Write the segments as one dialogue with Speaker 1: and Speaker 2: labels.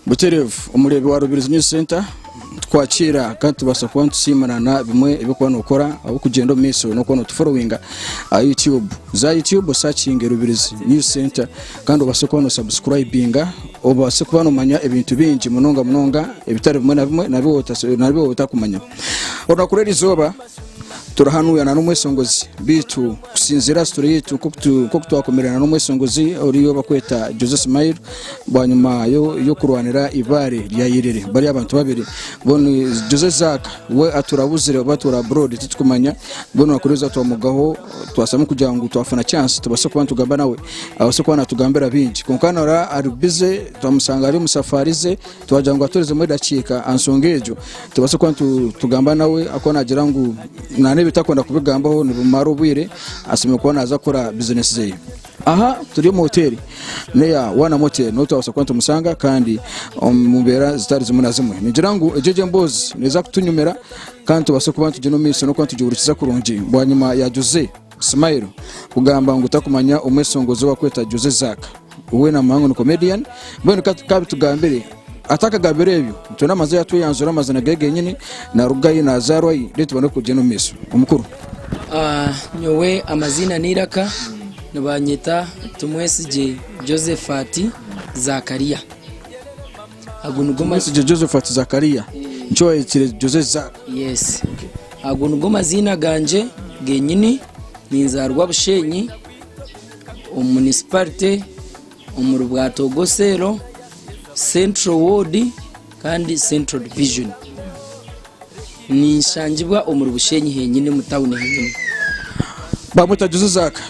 Speaker 1: Butereevu omureebi wa Rubirizi News Centre tukwakiira kandi tubaasa kuba nitusiimanana bimwe ebyokuba nokora ahabw'okugyenda omu maisho n'okuba notuforowinga aha YouTube. Za YouTube osakinge Rubirizi News Centre kandi obaase kuba nosabusikurayibinga obaase kuba nomanya ebintu bingi munonga munonga ebitari bimwe na bimwe nabi waaba otakumanya. Orunaku rw'erizooba turi hanuya n'omweshongozi beitu kusinziira aha story yaitu nk'oku twakomerana n'omweshongozi oriya ou barikweta Jose Smile bwanyima y'okurwanira eibaare rya Irere bari abantu babiri mbwenu Jose Zack we aturabuzire oba atura abroad titukumanya mbwenu akuriza twamugaho twasaba kugira ngu twafuna chance tubaase kuba nitugamba nawe abaase kuba natugambira bingi kwonka nora ari busy twamushanga ari omu safari ze Twagira ngu aturizemu edakiika aha nshonga egyo tubaase kuba nitugamba nawe ahakuba naagira ngu naneeba ebitakwenda kubigambaho nibimara obwire ashemereire kuba naaza kukora bizinesi ze. Aha turi omu hoteeri neya Wana Motel niho twabaasa kuba nitumusanga kandi omu mbeera zitari zimwe na zimwe. Ningira ngu egyo egyo emboozi neeza kutunyumira kandi tubaase kuba nitugyenda omu maisho n'okuba nitugihurikiza kurungi bwanyima ya Jose Smile kugamba ngu takumanya omweshongozi ou barikweta Jose Zack. We namanya ngu ni comedian mbwenu kabitugambire atakagambire ebyo nitwenda amaze yatweyanzura amazina ge genyini narugahi nazarwahi then tubone kugyenda omu maisho omukuru.
Speaker 2: Nyowe amaziina n'eiraka nibanyeta Tumwesigye Josephat Zakaria.
Speaker 1: Ago nigo Tumwesigye Josephat Zakaria nikyo wayetire Jose Zack.
Speaker 2: Yes. Ago nigo maziina gangye genyini ninzaarwa Bushenyi. Omu munisiparite omuri Bwatogo Cell, Central Ward kandi Central Division. Ninshangibwa omuri Bushenyi henyine omu tawuni henyine.
Speaker 1: Bamweta Jose Zaaka,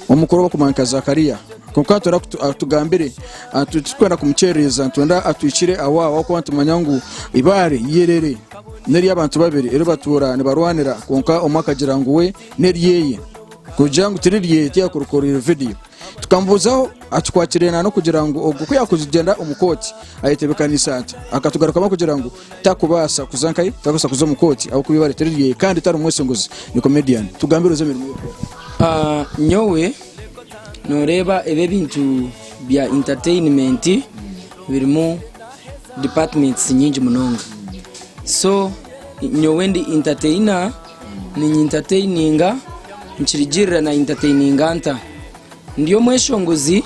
Speaker 1: omukuru obakumanya nka Zakaria. Kwonka nitwenda atugambire, titurikwenda kumukyerereza, nitwenda atwikire aho aho ahakuba nitumanya ngu eibaare ryerere n'ery'abantu babiri eri batuura nibarwanira kwonka omwe akagira ngu we n'eryeye. Kugira ngu tiri ryeye tiyakurikoriire vidiyo. Tukamubuuzaho atukwatire n'okugira ngu ogwo ku yaakugyenda omu kooti ayetebeekaniise ata. Akatugarukamu arikugira ngu takubaasa kuza nkahi, takubaasa kuza omu kooti ahabw'okuba eibare tiri ryeye kandi tari mweshongozi ni comedian. Tugambire oze emirimo ei orikukora.
Speaker 2: Nyowe noreeba ebi ebintu bya entertainment birimu departments nyingi munonga. So nyowe ndi entertainer. Ninyintateininga nikirugirira nayintateininga nta. Ndi omweshongozi,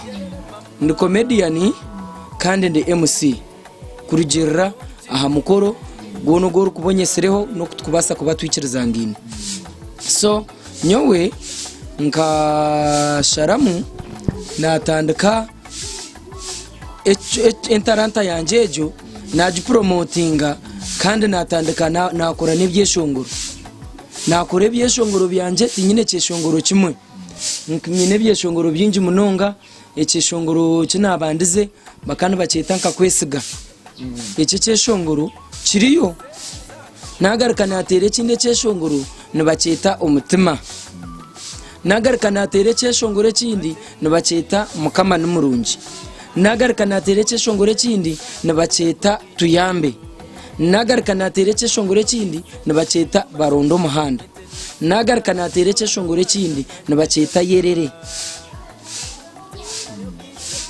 Speaker 2: ndi comedian kandi ndi MC kurugirira aha mukoro gwona ogu orikuba onyetsireho n'oku turikubaasa kuba twikirizangaine. So nyowe nkasharamu natandika entaranta yangye egyo nagipuromotinga kandi natandika nakora n'ebyeshongoro. Nakora ebyeshongoro byangye tinyine kyeshongoro kimwe, nyine ebyeshongoro bingi munonga, ekyeshongoro eki nabandize bakaba nibakyeta nkakwesiga, eki ekyeshongoro kiriyo, nagaruka nateera ekindi ekyeshongoro nibakyeta omutima. Nagaruka nateera ekyeshongoro ekindi nibakyeta Mukama ni murungi. Nagaruka nateera ekyeshongoro ekindi nibakyeta Tuyambe. Nagaruka nateera ekyeshongoro ekindi nibakyeta Baronda omuhanda. Nagaruka nateera ekyeshongoro ekindi nibakyeta Yerere.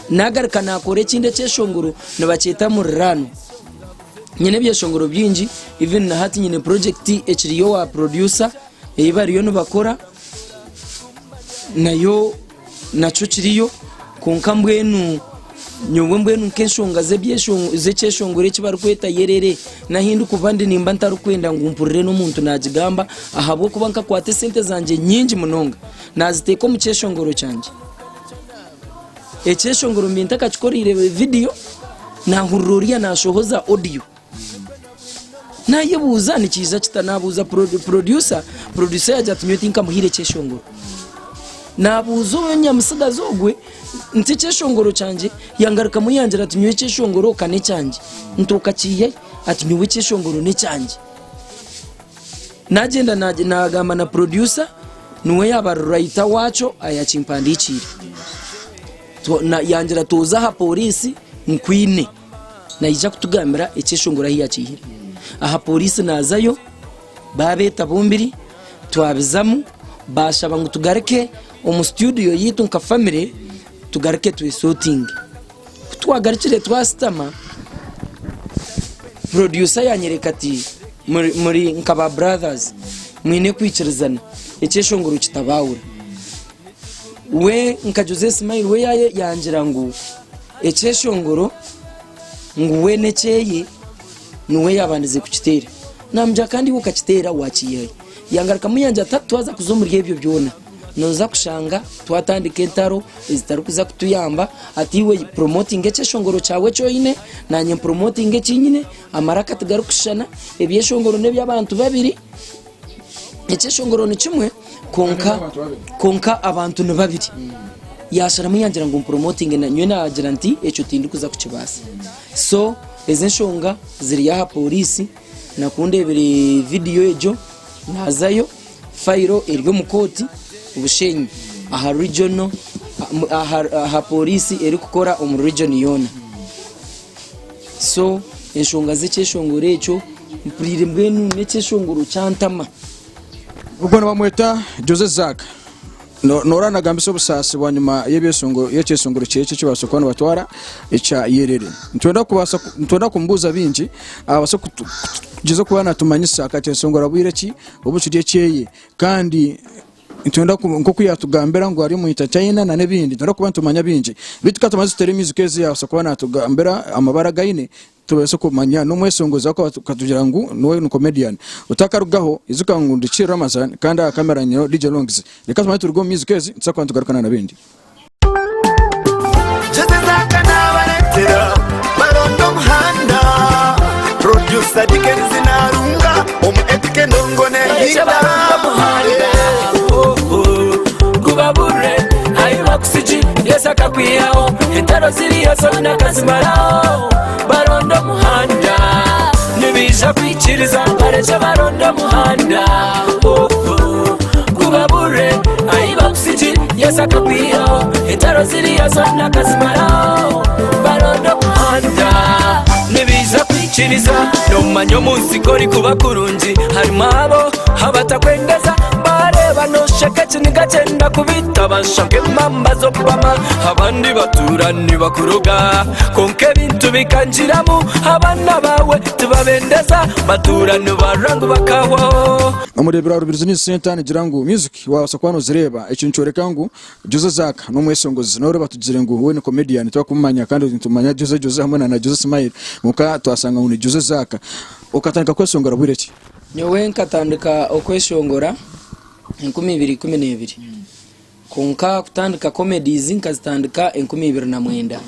Speaker 2: Nagaruka nakora ekindi ekyeshongoro nibakyeta Muriraanwa. Nyine ebyeshongoro bingi even na hati nyine project ekiri owa producer. Ei bariyo nibakora nayo nakyo kiriyo kwonka mbwenu nyowe mbwenu nk'enshonga z'ekyeshongoro eki barikweta yerere n'ahu ndikuba ndi nimba ntarikwenda ngu mpurire n'omuntu naagigamba ahabw'okuba nkakwata esente zangye nyingi munonga naaziteeka omu kyeshongoro kyangye. Ekyeshongoro mbiire ntakakikoreire vidiyo naahurira oriya naashohoza odiyo. Nayebuuza nikiija kita, nabuuza producer, producer yaagira ati nyowe tinkamuhaire kyeshongoro. Nabuuza onyamutsigazi ogwe nti ekyeshongoro kyangye, yangarukamu yangira ati nyowe ekyeshongoro ka n'ekyangye. Nti okakiihahi? Ati nyowe ekyeshongoro n'ekyangye. Nagyenda nagamba na producer niwe yaaba writer waakyo ayakimpandikiire. Yangira ati oze aha pooriisi nkwine. Naija kutugambira ekyeshongoro ahu yakiihire. Aha pooriisi naazayo, baabeeta bombiri, twabizamu, baashaba ngu tugaruke omu situdiyo yaitu nka famire tugaruke twesotinge. Ku twagarukire twashutama, Producer yanyereka ati muri muri nka ba brothers mwine kwikirizana ekyeshongoro kitabahura. We nka Jose Smile we yangira ngu ekyeshongoro ngu we nekyeye niwe yabandize kukiteera. Namugira kandi iwe okakiteera wakiihahi? Yangarukamu yangira ati hati twaza kuza omuri ebyo byona noza kushanga twatandika entaro ezitarikuza kutuyamba hati iwe promotinga ekyeshongoro kyawe eki oine nanye mpromotinge eki nyine amaraka tigarikushushana ebyeshongoro neby'abantu babiri ekyeshongoro ni kimwe kwonka kwonka abantu ni babiri yasharamu yangira ngu mpromotinge nyowe nagira nti ekyo tindikuza kukibaasa so ezi enshonga ziri aha poriisi. Nakundeebire vidiyo egyo naazayo, fayiro eri omu kooti Bushenyi aha regional aha pooriisi erikukora omu region yoona. So enshonga z'ekyeshongoro ekyo mpuriire mbwenu n'ekyeshongoro kyantama.
Speaker 1: Ogwo nibamweta Jose Zack. Noora nagambisa obusaasi bwanyima y'ekyeshongoro kye eki babaasa kuba nibatwara ekya Yerere. Nitwenda kubaasa nitwenda kumubuuza bingi abaase kugyezaho kuba natumanyisa akakyeshongora bwire ki, obu kiri ekyeye kandi nitwenda nk'oku yatugambira ngu ari omu entertainer nana ebindi nitwenda kuba nitumanya bingi. Beitu ka tubanze tuteere music ezi yabaasa kuba natugambira amabara agu aine Tubaase kumanya n'omwesongozi ahakuba tukatugira ngu niwe ni comedian. Otakarugaho ijuka ngu ndi Chill Ramazan kandi aha camera nyineho DJ Longz. Reka tumare turuge omu music ezi nituza kuba nitugarukana na bindi.
Speaker 3: Jose Zaka nabaretera baronda omuhanda Producer Dickens narunga omu Epic endongo
Speaker 4: Barekye
Speaker 3: nehinda
Speaker 4: baronde omuhanda oh, oh, gubabure ahi bakusigi Yesu akakwihaho entaro ziriyo zoona akazimaraho baronde omuhanda nibaija kwikiriza barekye baronde omuhanda oh, oh, gubabure ahi bakusigi Yesu akakwihaho entaro ziriyo zoona akazimaraho baronde omuhanda nibaija kwikiriza nomanya omunsi ku orikuba kurungi harimu abo abatakwendeza bareeba nosheka ekiniga kyenda kubita bansha nk'emamba z'okubama abandi batuura nibakuroga kwonka ebintu bikangiramu abaana baawe tibabendeza batuura nibarira ngu bakahwaho.
Speaker 1: Omureebera wa Rubirizi News Centre nigira ngu music wabaasa kuba nozireeba ekyo nikyoreka ngu Jose Zack nomwesongozi noreeba tugizire ngu we ni comedian twakumumanya kandi nitumanya Jose Jose hamwe na Jose Smile kwonka twashanga ngu ni Jose Zack. Okatandika kwesongora bwire ki?
Speaker 2: Nyowe nkatandika okweshongora 2012 kwonka kutandika comedies nkazitandika 2009.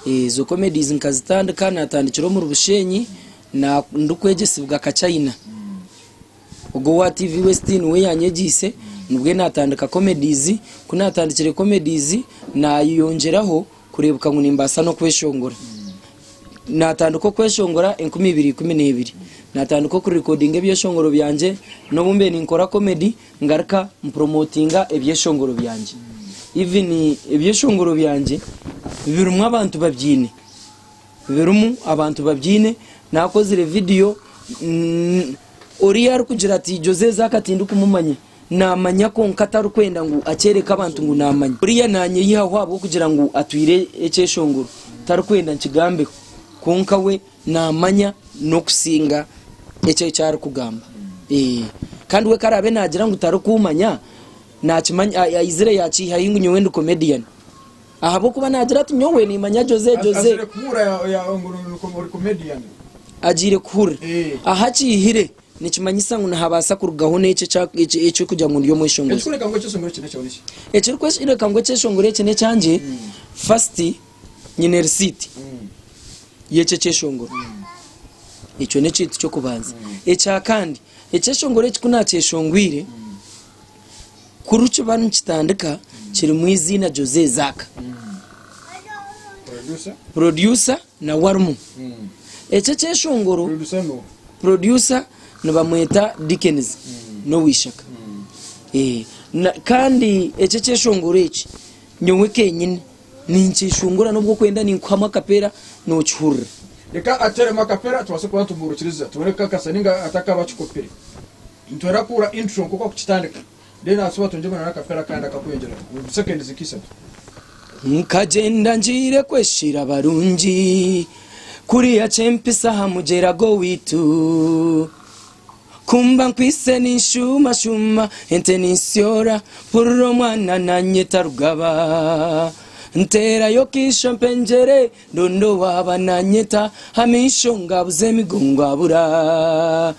Speaker 2: Ezo comedies nkazitandika natandikira omuri Bushenyi ndikwegyesibwa Kachina. Ogwo owa TV West niwe yanyegyeise nibwe natandika comedies, ku natandikire comedies nayongyeraho kureebeka ngu nimbaasa n'okweshongora. Natandika okweshongora 2012, natandika okurekodinga ebyeshongoro byangye n'obu mbaire ninkora comedy ngaruka mpuromotinga ebyeshongoro byangye. Even ebyeshongoro byangye birimu abantu babyine, birimu abantu babyine, nakozire vidiyo oriya arikugira ati Jose Zack tindikumumanya. Naamanya kwonka tarikwenda ngu akyereke abantu ngu naamanya. Oriya naanyeyihaho ahabw'okugira ngu atwire ekyeshongoro, tarikwenda nkigambeho. Kwonka we naamanya n'okusinga ekyo eki arikugamba. Kandi we ku araabe naagira ngu tarikuumanya, naakimanya, aizire yaakiihayo ngu nyowe ndi comedian. Ahabw'okuba naagira ati, Nyowe nimmanya Jose, Jose.
Speaker 1: Agiire kuhurira ngu ori comedian.
Speaker 2: Agiire kuhurira. Ahu akiihire nikimanyisa ngu nihabaasa kurugaho n'ekyo ekirikugira ngu ndi omweshongozi.
Speaker 1: Ekirikworeka ngu ekyeshongoro eki n'ekyawe niki?
Speaker 2: Ekirikworeka ngu ekyeshongoro eki n'ekyangye, first nyine risiiti y'ekyo ekyeshongoro. Ekyo n'ekintu ky'okubanza. Ekyakandi, ekyeshongoro eki ku naakyeshongwire, Kuri kiba nikitandika kirimu eiziina Jose Zack. Producer nawe arimu. Eki ekyeshongoro producer nibamweta Dickens n'Oweishaka. Kandi eki ekyeshongoro eki nyowe kenyini ninkyeshongora n'obu okwenda ninkuhamu akapera nokihurira.
Speaker 1: Reka ateremu akapera tubaase kuba nitumuhurikiriza tubone kukakasa ninga atakaba akikopire. Nitwenda kuhurira intro nk'oku akukitandika then asuba atungyemu na n'akapera akandi akakwongyeraho omu seconds nka ishatu.
Speaker 2: Nkagyenda ngiire kweshera abarungi. Kuriya kyempisa aha mugyera gw'owaitu. Ku mba nkwitse ninshuumashuuma, ente ninsyora, mpurira omwana naanyeta rugaba. Nteerayo kaisho mpengyere, ndonda owaaba naanyeta, amaisho ngabuza emigongo abura.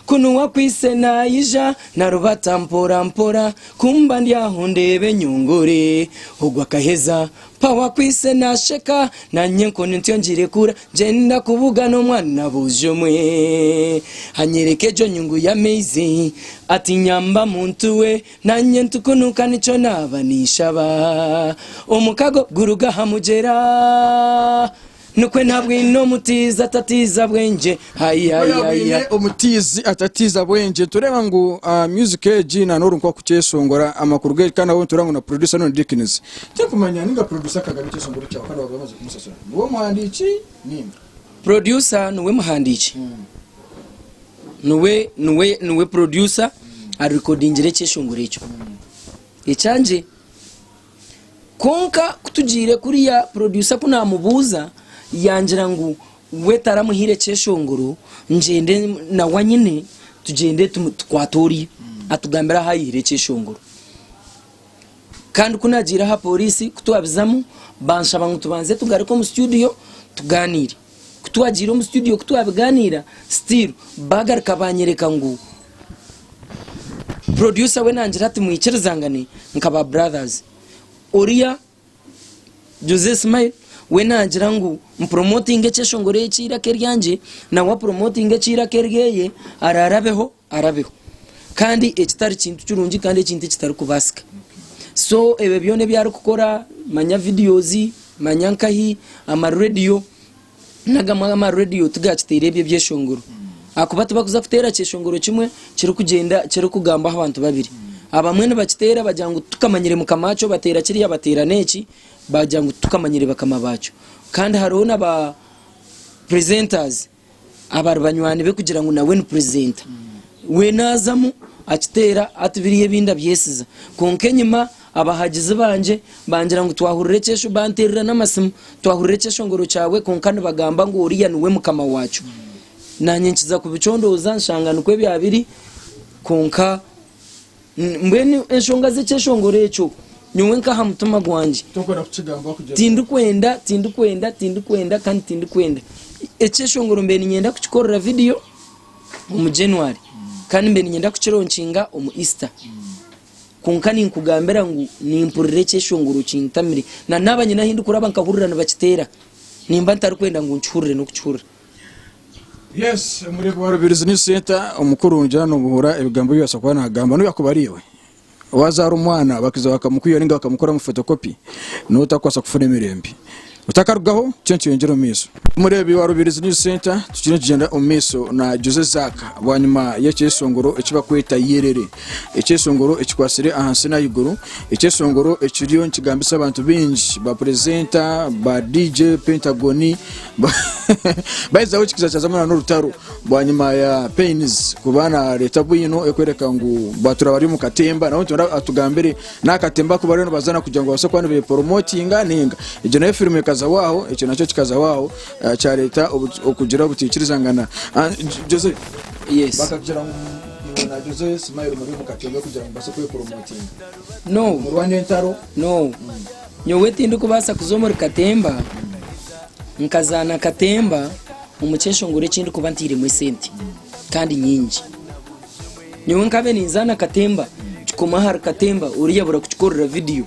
Speaker 2: Kunu wakwitse naija, narubata mpora mpora, ku mba ndi aho ndeeba enyongore, ogwo akaheza. Mpaho akwitse nasheka, nanye enkoni ntyo ngirekura, ngyenda kubugana omwana boojo omwe. Anyereka egyo nyungu y'amaizi, ati nyamba muntu we, nanye ntukunuka nikyo naaba ninshaba. Omukago guruga aha mugyera. Nikwe nabwine omutiizi atatiiza bwengye
Speaker 1: Nabwine omutiizi atatiiza bwengye nitureeba ngu music egi na n'oru nk'oku kyeshongora amakuru ge kandi nabwo nitureeba ngu na producer n'ondi Dickens tinkumanya ninga producer akagaba ekyeshongoro kyawe kandi waba wamaze kumusasura niwe omuhandiiki ninga?
Speaker 2: Producer niwe muhandiiki niwe niwe niwe producer arekodingire ekyeshongoro ekyo ekyangye. Kwonka ku tugiire kuriya producer ku naamubuuza yangira ngu we taramuhaire kyeshongoro ngyende nawe anyine tugyende tukwate oriya atugambire ahu aihire ekyeshongoro. Kandi ku naagiire aha pooriisi ku twabizamu banshaba ngu tubanze tugaruke omu studio tugaaniire. Ku twagiire omu studio ku twabigaaniira still baagaruka banyereka ngu Producer we nangira ati mwikirizangane nka ba brothers. Oriya Jose Smile we nangira ngu mpromotinge ekyeshongoro eki eiraka eryangye nawe apromotinge ekyiraka eryeye ararabeho arabeho. Kandi ekitari kintu kirungi kandi ekintu ekitarikubaasika. So ebyo byona ebi arikukora manya videos, manya nkahi, ama radio. N'agamwe ama rediyo tigakiteire ebyo ebyeshongoro ahakuba tibakuza kuteera kyeshongoro kimwe kirikugyenda kirikugambwaho abantu babiri. Abamwe nibakiteera bagira ngu titukamanyire mukama wakyo bateera kiriya bateera n'eki bagira ngu titukamanyire bakama baakyo. Kandi hariho na ba presenters abari banywani be kugira ngu nawe ni presenter. We naazamu akiteera ati biriya ebindi abyesiza. Kwonka enyima Abahagizi bangye bangira ngu twahurira ekyesho, banteerera n'amasimu, twahurira ekyeshongoro kyawe kwonka nibagamba ngu oriya niwe mukama waakyo. Naanye nkiza kubicondooza nshanga nikwo bya biri kwonka mbwenu enshonga z'ekyeshongoro ekyo nyowe nk'aha mutima gwangye
Speaker 1: Tokwenda kukigambaho kugira
Speaker 2: tindikwenda, tindikwenda, tindikwenda kandi tindikwenda. Ekyeshongoro mbaire niinyenda kukikorera vidiyo omu January kandi mbaire niinyenda kukironkinga omu Easter. Kwonka ninkugambira ngu nimpurira ekyeshongoro kintamire. Na naaba nyine ahu ndikuraba nkahurira nibakiteera, nimba ntarikwenda ngu nkihurire n'okukihurira.
Speaker 1: Yes, omureebi wa Rubirizi News Centre omukuru ngira nobuhura ebigambo ebi yabaasa kuba nagamba nobu yakuba ari iwe wazaara omwana bakaija bakamukwiha ninga bakamukoramu photocopy noba otakubaasa kufuna emirembe. Otakarugaho tukye nitweyongyera omu maisho. Omureebi wa Rubirizi News Centre tukire nitugyenda omu maisho na Jose Zack bwanyima y'ekyeshongoro eki barikweta Yerere. Ekyeshongoro ekikwatsire ahansi n'ahaiguru, ekyeshongoro ekiriyo nikigambisa abantu baingi ba purezenta, ba DJ Pentagon bahizaho kikiza kyazamu n'orutaro bwanyima ya Painz kuba nareeta bwino ekworeka ngu batura bari omu katemba nawe atugambire N'akatemba aku bariyo nibazaana kugira ngu babaase kuba nibeporomotinga ninga egyo nayo firimu ekazaho aho, ekyo nakyo kikazaho aho kyareeta okugira obutaikirizangana. Jose,
Speaker 2: Yes.
Speaker 1: bakagira ngu iwe na Jose Smile muri omu katemba kugira ngu mubaase kweporomotinga.
Speaker 2: No.
Speaker 1: Murwane entaro.
Speaker 2: No. Nyowe tindikubaasa kuza omuri katemba nkazaana katemba omu kyeshongoro eki ndikuba ntairemu esente kandi nyingi. Nyowe nkabe ninzaana katemba kikoma ahari katemba oriya abura kukikorera vidiyo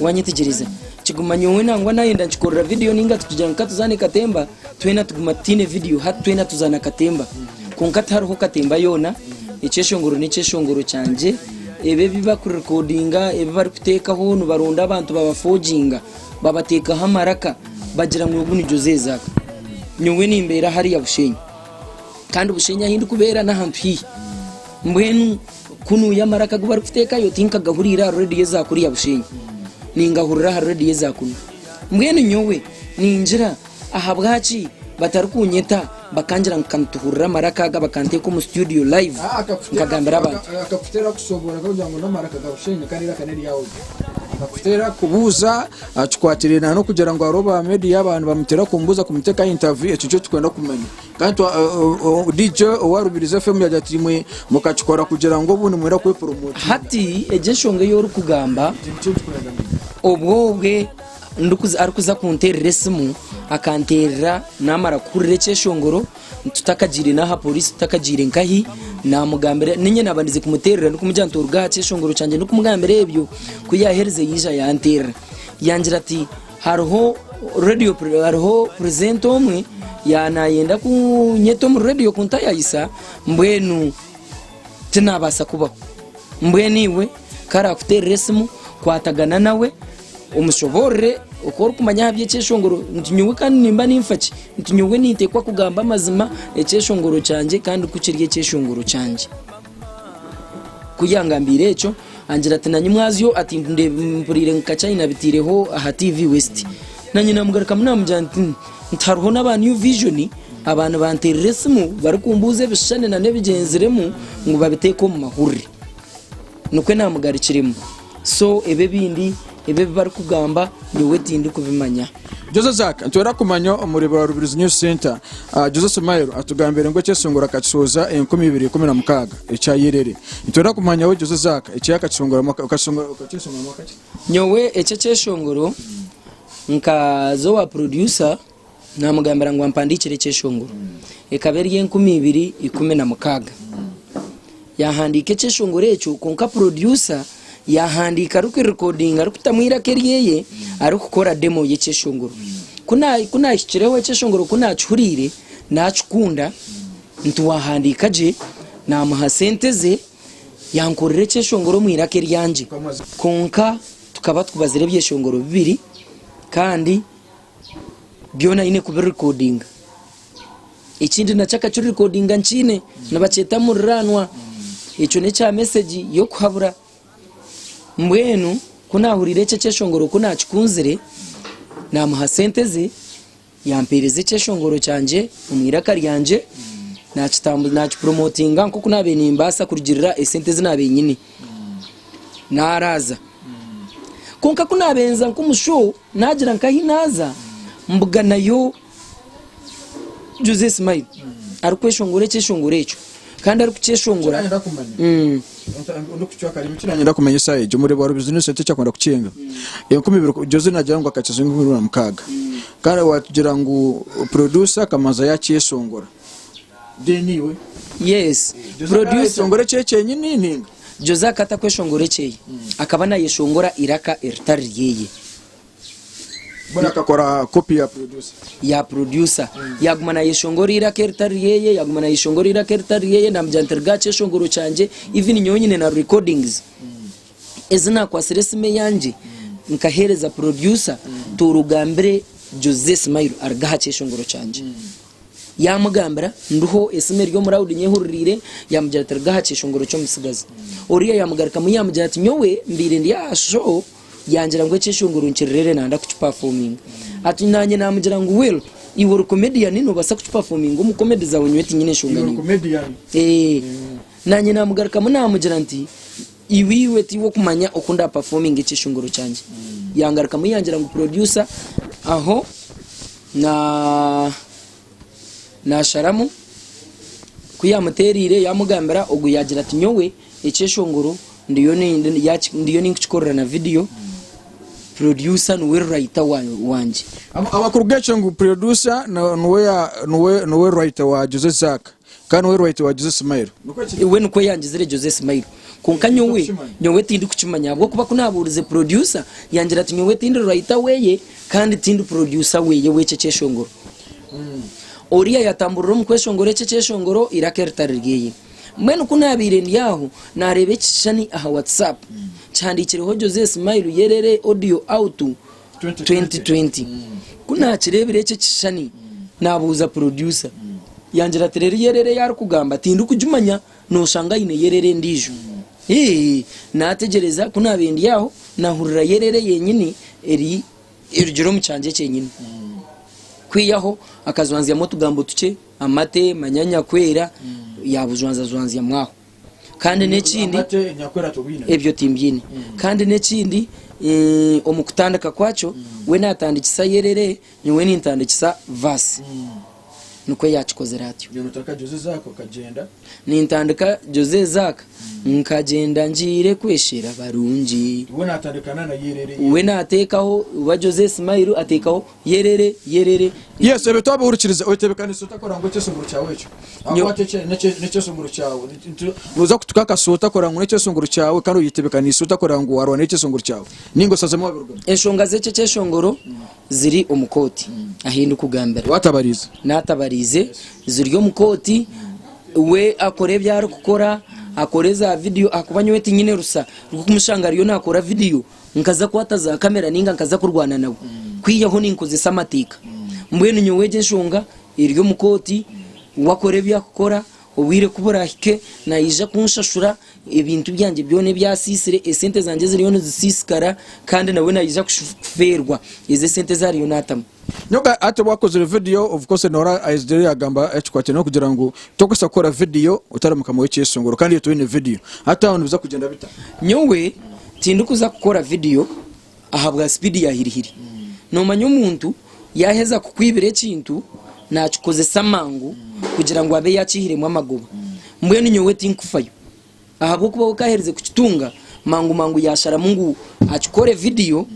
Speaker 2: wanyetegyereza kiguma nyowe nangwa nayenda nkikorera vidiyo ninga tukigira ngu katuzaane katemba twena tuguma tutaine vidiyo hati twena tuzaana katemba kwonka tihariho katemba yoona ekyeshongoro nekyeshongoro kyangye ebi ebi bakurikodinga ebi barikuteekaho nibaronda abantu babafoginga babateekaho amaraka bagira ngu ogu ni Jose Zack nyowe nimbeera hariya Bushenyi. Kandi Bushenyi ahu ndikubeera n'ahantu haihi. Mbwenu ku nuuya amaraka agu barikuteekayo tinkagahuriire aha reediyo eza kuriya Bushenyi. Ningahurira aha reediyo eza kunu. Mbwenu nyowe ningira ahabwaki batarikunyeta bakangira ngu kanituhurire amaraka aga bakanteeka omu studio live nkagambira abantu.
Speaker 1: Akakuteera kushobora kugira ngu n'amaraka ga Bushenyi kandi eiraka n'eryawe. Akakuteera kubuuza akikwatiraine n'okugira ngu hariho ba media abantu bamuteera kumubuuza kumuteeka aha interview ekyo nikyo turikwenda kumanya. Kandi DJ owa Rubirizi FM yaagira ati imwe mukakikora kugira ngu obundi mwenda kwepromotinga.
Speaker 2: Hati egyo enshonga ei orikugamba obwo obwe arikuza kunteerera esimu akanteerera naamara kuhurira ekyeshongoro tutakagiire n'aha poriisi tutakagiire nkahi naamugambira niinye naabandize kumuteerera ndikumugira nti oruga aha kyeshongoro kyangye ndikumugambira ebyo ku yaaherize yaija yanteerera yangira ati hariho rediyo hariho purezenta omwe yaanayenda kunyeta omu rediyo kuntayayisa mbwenu Tinabaasa kubaho. Mbwenu iwe ku araakuteerera esimu, kwatagana nawe, omushoboorore oku orikumanya aha by'ekyeshongoro nti nyowe kandi nimba ninfa ki? Nti nyowe ninteekwa kugamba amazima ekyeshongoro kyangye kandi ku kiri ekyeshongoro kyangye. Ku yangambiire ekyo, angira ati nanye mwazyo ati mpuriire nka China abitaireho aha TV West. Nanye namugarukamu namugira nti nti hariho n'aba New Vision aba nibanteerera esimu barikumbuuza ebishushani nana ebigyenziremu ngu babiteeke omu mahurire. Nikwo namugarukiremu. So ebi ebindi ebi ebi barikugamba nyowe tindikubimanya.
Speaker 1: Jose Zack, Nitwenda kumanya omuri ba Rubirizi News Centre, Jose Smile atugambire ngu ekyesongoro akakishohoza 2016 ekya Yerere. Nitwenda kumanya we Jose Zack eki akakishongora mwaka okakyeshongora mwaka ki?
Speaker 2: Nyowe eki ekyeshongoro nkaza owa producer namugambira ngu ampandiikire ekyeshongoro. Ekaba eri 2016. Yahandiika ekyeshongoro ekyo kwonka producer yahandiika arikurikodinga arikutamu eiraka eryeye arikukora demo y'ekyeshongoro. Ku naahikireho ekyeshongoro ku naakihuriire naakikunda nti waahandiika gye naamuha sente ze yankorera ekyeshongoro omu iraka eryangye. Kwonka tukaba tukubazire ebyeshongoro bibiri kandi byona aine kubirikodinga. Ekindi nakyo akakirikodinga nkiine nibakyeta muriraanwa. Ekyo n'ekya mesegi y'okuhabura. Mbwenu ku naahuriire ekyo ekyeshongoro ku naakikunzire, naamuha sente ze, yampeereza ekyeshongoro kyangye omu iraka ryangye, naakipuromotinga nk'oku naabaire nimbaasa kurugiirira esente ezi naabaire nyine. Naaraaza. Kwonka ku naabaire nza nk'omu show, naagira nk'ahi naaza, mbuganayo Jose Smile arikweshongora ekyeshongoro ekyo kandi arikukyeshongora
Speaker 1: Nanyenda kumanya esaaha egi omuri bwa bizinesi ekyakwenda kukinga 2000 Jose nagira ngu akakiza 2006 kandi watugira ngu producer akamanza yakyeshongora then iwe
Speaker 2: Yes
Speaker 1: producer ayeshongora ekye kyenyini ninga?
Speaker 2: Jose akaba atakweshongora ekyeye akaba nayeshongora iraka eritari ryeye.
Speaker 1: Mbwenu akakora kopi ya producer.
Speaker 2: Ya producer. Yaguma nayeshongora eiraka eritari ryeye, yaguma nayeshongora eiraka eritari ryeye, namugira nti riga aha kyeshongoro kyangye, even nyowe nyine na recordings ezi nakwatsire esimu eyangye nkahereza producer toora ogambire Jose Smile aruge aha kyeshongoro kyangye. Yaamugambira, Ndiho, esimu eri omu raudi nyehuririire. Yaamugira ati, Ruga aha kyeshongoro ky'omutsigazi. Oriya yaamugarukamu yaamugira ati, Nyowe mbaire ndi aha show, yangira ngu ekyeshongoro nkirerere nanda kukipafominga. Ati, Naanye naamugira ngu well, iwe ori comedian noobaasa kukipafominga omu comedy zaawe nyowe tinyine nshonga
Speaker 1: Iwe ori
Speaker 2: naiwe.
Speaker 1: comedian.
Speaker 2: Ee. Naanye naamugarukamu naamugira nti, Iwe iwe tiiwe okumanya oku ndapafominga ekyeshongoro kyangye. Yangarukamu yangira ngu producer aho Na naasharamu, ku yaamuteereire yaamugambira, ogwo yaagira ati, Nyowe ekyeshongoro ndiyo ndiyo ninkukikorera na vidiyo, producer niwe writer wangye.
Speaker 1: Amakuru g'ekyo ngu producer niwe niwe writer wa Jose Zack kandi niwe writer wa Jose Smile. Nikwo
Speaker 2: kiri? We nikwo yangizire Jose Smile. Kwonka nyowe nyowe tindikukimanya ahabw'okuba ku naabuurize producer yangira ati nyowe tindi writer weye Kandi tindi producer weye w'ekyo ekyeshongoro. Oriya yatamburira omu kweshongora ekyo ekyeshongoro eiraka eritari ryeye. Mbwenu ku nabaire ndi aho nareeba ekishushani aha WhatsApp kihandikireho Jose Smile Yerere audio out 2020. Ku nakireebire ekyo ekishushani nabuuza producer yangira ati reero Yerere ei arikugamba tindikugimanya noshanga aine Yerere endiijo. Hii, naategyereza, ku naabaire ndi aho, naahurira yerere yenyini eri erugire omu kyangye kyenyini. Kwihaho akajwanzyamu otugambo tukye, amate, manya nyakwera, yaabujwanzajwanzyamu aho. Kandi n'ekindi
Speaker 1: Amate nyakwera tobwine.
Speaker 2: ebyo timbyine. Kandi n'ekindi omu kutandika kwakyo we naatandikisa yerere nyowe nintandikisa verse. Nikwo yaakikozire atyo.
Speaker 1: Iwe notandika Jose Zack okagyenda.
Speaker 2: Nintandika Jose Zack nkagyenda ngiire kweshera barungi.
Speaker 1: We natandika na yerere.
Speaker 2: We nateekaho oba Jose Smile ateekaho yerere yerere.
Speaker 1: Yes ebyo twabihurikiriza oyetebekanisa ota kurora ngu ekyesongoro kyawe ekyo ahakuba nekyesongoro kyawe noza kutuka akasuwa otakurora ngu nekyesongoro kyawe kandi oyetebekanisa ota kurora ngu warwana nekyesongoro kyawe ninga osazemu wabirugamu.
Speaker 2: Enshonga zekyo ekyeshongoro ziri omu kooti ahi ndikugambira.
Speaker 1: Watabariize?
Speaker 2: Natabariize ziri omu kooti we akore ebi arikukora akore za vidiyo ahakuba nyowe tinyine rusa rw'okumushanga ariyo nakora vidiyo nkaza kukwata za kamera ninga nkaza kurwana nawe kwihaho ninkozesa amateeka mbwenu nyowe egyo enshonga eri omu kooti we akore ebi arikukora Obwire ku buraahike, naija kunshashura ebintu byangye byona ebi asiisire, esente zangye eziriyo nizisiisikara, kandi nawe naija kufeerwa ezo esente ezi ariyo naatamu.
Speaker 1: Nyowe hati obu akozire vidiyo of course noora aizire yagamba ekikwatiraine n'okugira ngu tokubaasa kukora vidiyo otari mukama w'ekyeshongoro kandi iwe toine vidiyo. Hati aho nibiza kugyenda bita?
Speaker 2: Nyowe tindikuza kukora vidiyo ahabwa sipiidi ya hirihiri. Noomanya omuntu yaaheza kukwibira ekintu, naakikozesa mangu kugira ngu abe yaakiihiremu amagoba. Mbwenu nyowe tinkufayo ahabw'okuba we ku aherize kukitunga, mangu mangu yaasharamu ngu akikore vidiyo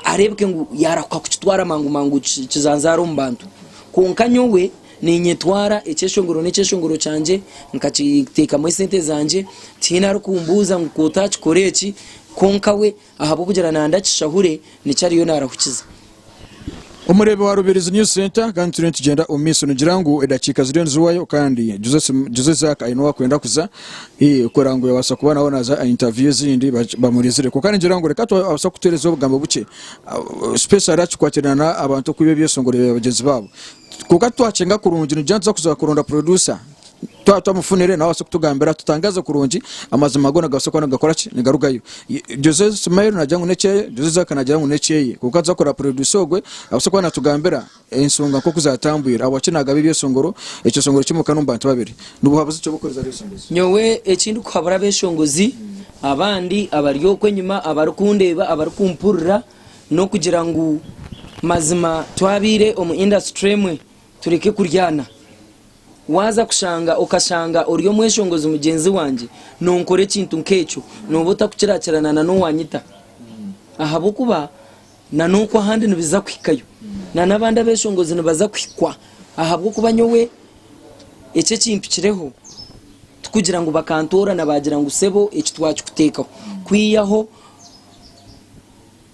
Speaker 2: areebeke ngu yaarahuka kukitwara mangu mangu kijanjaare omu bantu. Kwonka nyowe Ninyetwara ekyeshongoro n'ekyeshongoro kyangye nkakiteekamu esente zangye, tihaine arikumbuuza ngu k'otakikora eki, kwonka we ahabw'okugira nanda akishahure nikyo ariyo narahukiza.
Speaker 1: Omureebi wa Rubirizi News Centre kandi turiyo nitugyenda omu maisho nigira ngu edakiika ziriyo niziwayo kandi Jose Zack aine owakwenda kuza kureba ngu yabaasa kuba nawe naza aha interview ezindi bamurizire kwonka ningira ngu reka abaasa kutuhereza obugambo bukye especially akikwatirana abantu okwiba ebyeshongoro bya bagyenzi baabo. Kwonka twakyenga kurungi nitugira nituza kuza kuronda producer twaba twamufunire nawe abaase kutugambira atutangaze kurungi amazima goona gabaase kuba nigakora ki nigarugayo. Jose Smile nagira ngu nekyeye, Jose Zack nagira ngu nekyeye kwonka nituza kureba producer ogwe abaase kuba natugambira ensonga nkoku zatambwire ahabwaki nagaba ebyeshongoro ekyeshongoro kimwe kandi omu bantu babiri. Nibuhabuzi ki obu orikuhereza abeshongozi?
Speaker 2: Nyowe eki ndikuhabura abeshongozi abandi abari okwo enyima abarikundeeba abarikumpurira N'okugira ngu mazima twabaire omu industry emwe tureke kuryana. Waaza kushanga okashanga ori omweshongozi mugyenzi wangye nonkora ekintu nk'ekyo nooba otakukirakirana na n'owanyita ahabw'okuba na n'okwo ahandi nibiza kuhikayo na n'abandi abeshongozi nibaza kuhikwa ahabw'okuba nyowe eki ekimpikireho tikugira ngu bakantoorana baagira ngu sebo eki twakikuteekaho kwihaho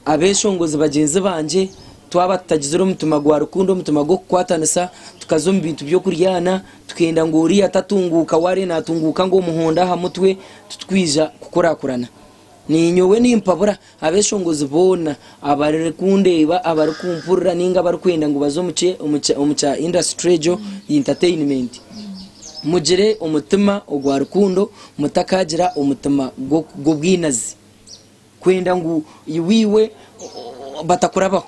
Speaker 2: Abeshongozi bagyenzi bangye, twaba tutagizire omutima gwa rukundo, omutima gw'okukwatanisa, tukaza omu bintu by'okuryana, tukenda ngu oriya tatunguuka we ariyo natunguuka ngu omuhonde aha mutwe, titurikwija kukurakurana. Ninyowe nimpabura abeshongozi boona abarikundeeba, abarikumpurira ninga abarikwenda ngu baze omu kya industry egyo ya entertainment, mugire omutima ogwa rukundo, mutakagira omutima gw'obwinazi. Kwenda ngu iwe iwe batakurabaho.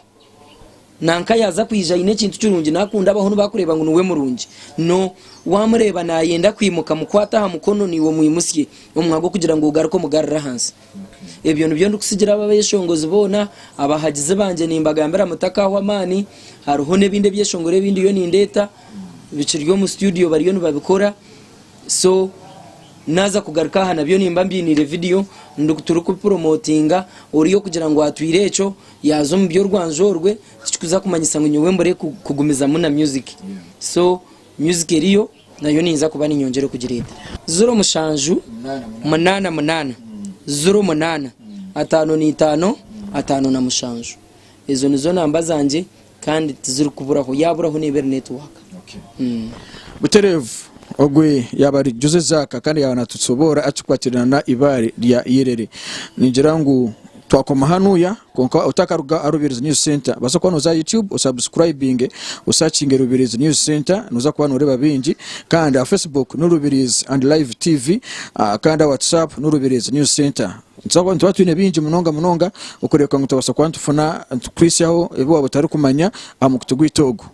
Speaker 2: Nanka yaaza kwija aine ekintu kirungi nakunda abaho nibakureeba ngu niwe murungi. No wamureeba nayenda kwimuka mukwate aha mukono naiwe omwimutsye omu mwanya gw'okugira ngu ogaruke omugarure ahansi. Ebyo nibyo ndikutsigira abo abeshongozi boona, abahagizi bangye nimbagambira mutakahwa amaani, hariho n'ebindi ebyeshongoro ebi ndiyo nindeeta bikiri omu studio bariyo nibabikora. So naaza kugaruka aha nabyo nimba mbyiniire vidiyo turikupuromotinga oriya okugira ngu atwire ekyo yaaza omu by'orwanju orwe tikikuza kumanyisa ngu nyowe mbure kugumizamu na music. So music eriyo nayo ninza kuba ninyongyera okugireeta. Ziro mushanju munaana munaana ziro munaana 55 57 ezo nizo namba zangye Kandi tizirikuburaho, yaaburaho neeba eri netiwaaka.
Speaker 1: Butereevu, Ogwe yaaba ari Jose Zaaka kandi yaaba naatusoboora akikwatirana na Ibaare rya Yerere. Ningira ngu twakoma hanuya kwonka otakaruga aha Rubirizi News Centre baasa kuba nooza aha YouTube osubscribinge osakinge Rubirizi News Centre nooza kuba nooreeba bingi kandi aha Facebook ni Rubirizi and Live TV kandi aha WhatsApp ni Rubirizi News Centre. Nituba twine bingi munonga munonga okureebeka ngu nitubaasa kuba nitufuna nitukuhitsyaho ebi waaba otarikumanya aha mukutu gwaitu ogu.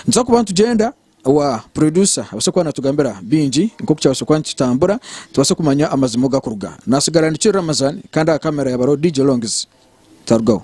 Speaker 1: Nituza kuba nitugyenda. Wa producer abaase kuba natugambira bingi nkoku kyabaasa kuba nikitambura tubaase kumanya amazima ogu gakuruga. Nasigara ndi Kiri Ramazan kandi aha camera yaba ariho DJ Longz. Tarugaho.